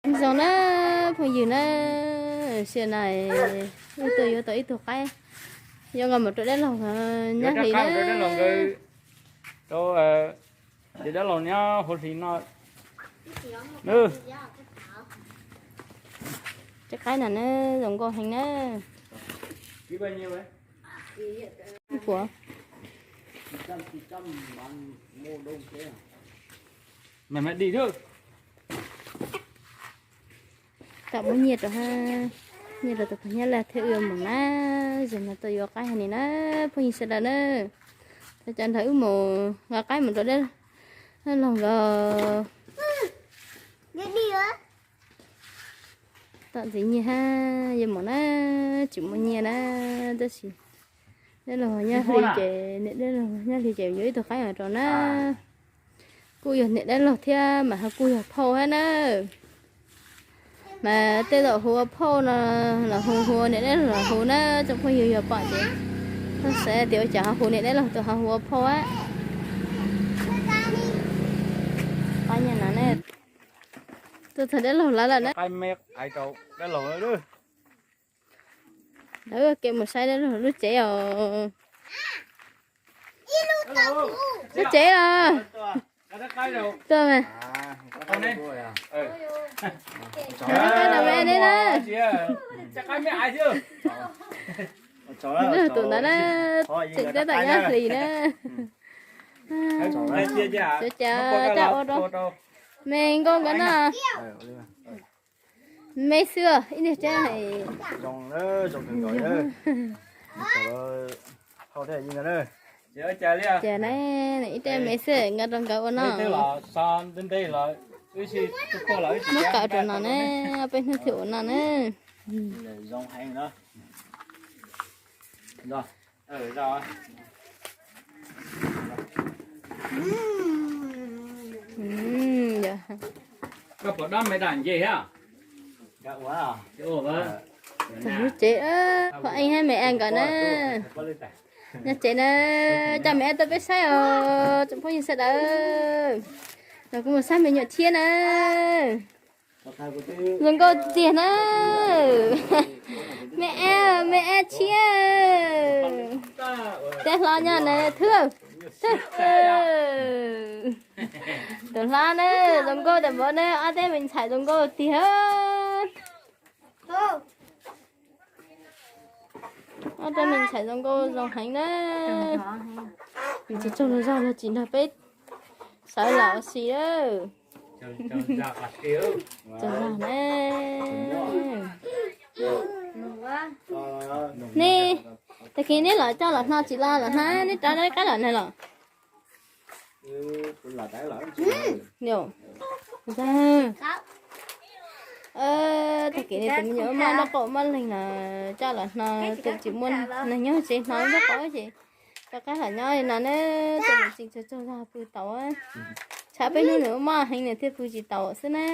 Zoo na, phooj ywg na, sim na, wb tuaj yuav tau ib tug qaib, yuav nqa mus rau dab laug Nyab Hlis na. Rau ces dab laug nyob Huav Hlis no. Tsob qaib no na, zoo nkauj heev na. Ib puas. Tam muab nyiaj rau ha, nyiaj rau tus pog Nyab Laj thiab wb mus na. Zaum no tuaj yuav qaib hais ni na, phooj ywg sawv daws na. Thov caw nrog wb mus nqa qaib mus rau dab laug nkawd. Tom ntxiv nyiaj hab yuav mus na, tsis muaj nyiaj na, tab sis dab laug Nyab Hlis ces, niam dab laug Nyab Hlis ces yuav ib tug qaib rau na. Kuj yog niam dab laug thiab mas ho kuj yog phauj hab na. Mas tej zaum hu ua phauj no los hu, hu ua niam dab laug los hu na, tsoom phooj ywg yog pom ces txhob xav tias ua cas ho hu niam dab laug, tus ho hu ua phauj a. Tuaj txog dab laug lawv lawm na. Lawv ua ke mus saib dab laug lub tsev os. Lub tsev os. Tuaj mas. Qaib no me ne na. Tus ntawd na, tseem tab tom Nyab Hlis na. Sawv cev coj ua rau me nkauj nkawd noj. Me xwb ib niag tsev. Ces na, ib tsev me xwb, nkawd rau nkawd ua noj. Muab kaw rau no na, peb hnub thiaj ua noj na. Lub tsev, pog Eeb hab Me Ab nkawd na. Nyob tsev na, coj Me Ab tuaj peb saib os tsoom phooj ywg sawv daws. Los kuv mus saib me nyuam thiab na. Zoo nkauj tiag na. Me Ab, Me Ab tshiab. Tes hlob nyob na, thwb, thwb. Tus hlob na, zoo nkauj tas npaum na, ob tug me ntxhais zoo nkauj tiag. Ob tug me ntxhais zoo nkauj zoo heev na. Tsaug tsaug zog los tsis nrog peb sawv los ua si. Tsaug zog na. Nej, tag kis neb los coj los hno tsis los, los hno neb rov qab los na los. Tag kis no tus me nyuam maj noj qaum maj leeg los coj los hno, tus tsis muaj neeg nyob tsev hno noj qaum ces rov qab los nyob li no na. Tus me tseem tsaug tsaug zog pw tau, tshav peb hnub nws maj heev nws thiaj pw tsis tau xwb na.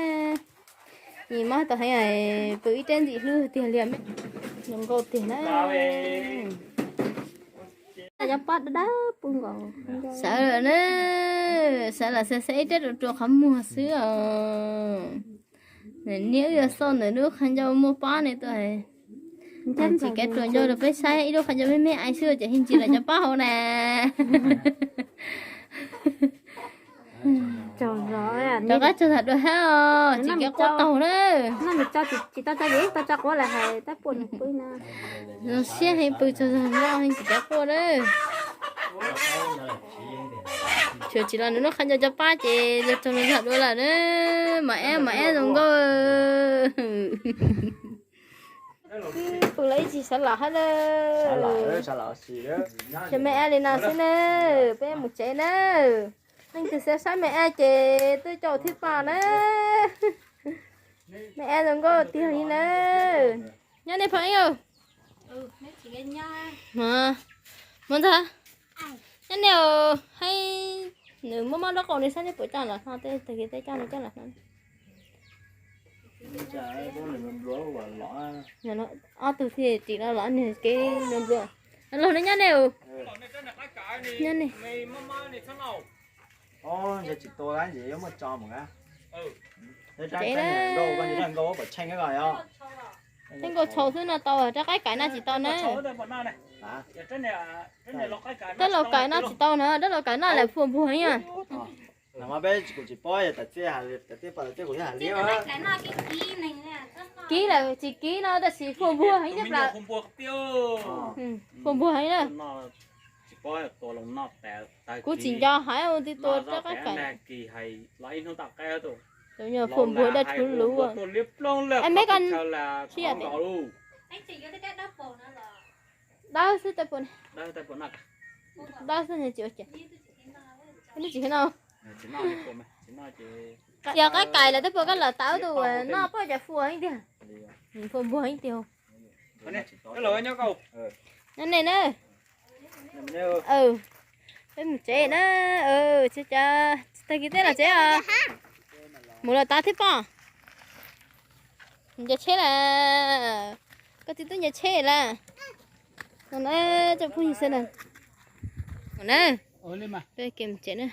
Nws maj tau heev, pw ib rab ntxim hlub tiag li, zoo nkauj tiag na. Cov paj dawb dawb pw nkaus. Sawv lawm na, sawv los xav xav ib rab ruam ruam qhov muag xwb os. Niam wb yuav xauj ntawm lub qhov ncauj muaj pob ne tuaj. Tsis kav ruam ncauj rau peb saib, ib lub qhov ncauj me me ais xwb ces yeej ntsis los cov pob hauv na. Rov qab tsaug zog dua hab os, tsis kav quaj taug na. Zoo siab heev, pw tsaug zog no heev tsis kav quaj na. Tsuas tsis los nws lub qhov ncauj cov pob ces zoo tsaug zog dua lawm na. Mas Ab, mas Ab zoo nkauj. Pw los ib tsam sawv los hab na. Ces Me Ab li no xwb na, peb mus tsev na. Leej twg xav saib Me Ab ces tuaj caum thiab pom na. Me Ab zoo nkauj tiag li na. Nyob nej phooj ywg. Hmo ntxawg, nyob nej os, hais nws muaj mob nraub qaum nws saib nej puas coj los hno, tag kis tej coj nws coj los hno. Ob tug thiaj ris no los nws kev nplua nplua. Los nyob nej os. Nyob nej. Ntshe tsis tua ces yuav muab tso mus na. Tsev na. Tej nkaus tshau xwb no tau, rab qaib kais noj tsis tau na. Rab laus kais noj tsis tau na, rab laus kais noj lawm fuam npuag heev na. Kib lawm tsis kib no tab sis fuam npuag heev thiab plam. Fuam npuag heev na. Kuv tsis nco hais ua tib tua rab qaib kais. Tus nyuag fuam npuag dawb tshuv luv. Meb ko sib yam tias dawb xwb, dawb xwb tsis ua cas. Neb tsis no. Cia qaib kais lawm tej puas koj los tau tus noj poj cov fuam heev tiag. Fuam npuag heev tiag. Nej na. Peb mus tsev na. Tsis tag kis teb los tsev os. Mus los tau thiab pob. Ncav tsheb lawm. Koj txiv tub ncav tsheb lawm. No na, tsoom phooj ywg sawv daws. Mus na. Peb mus tsev na.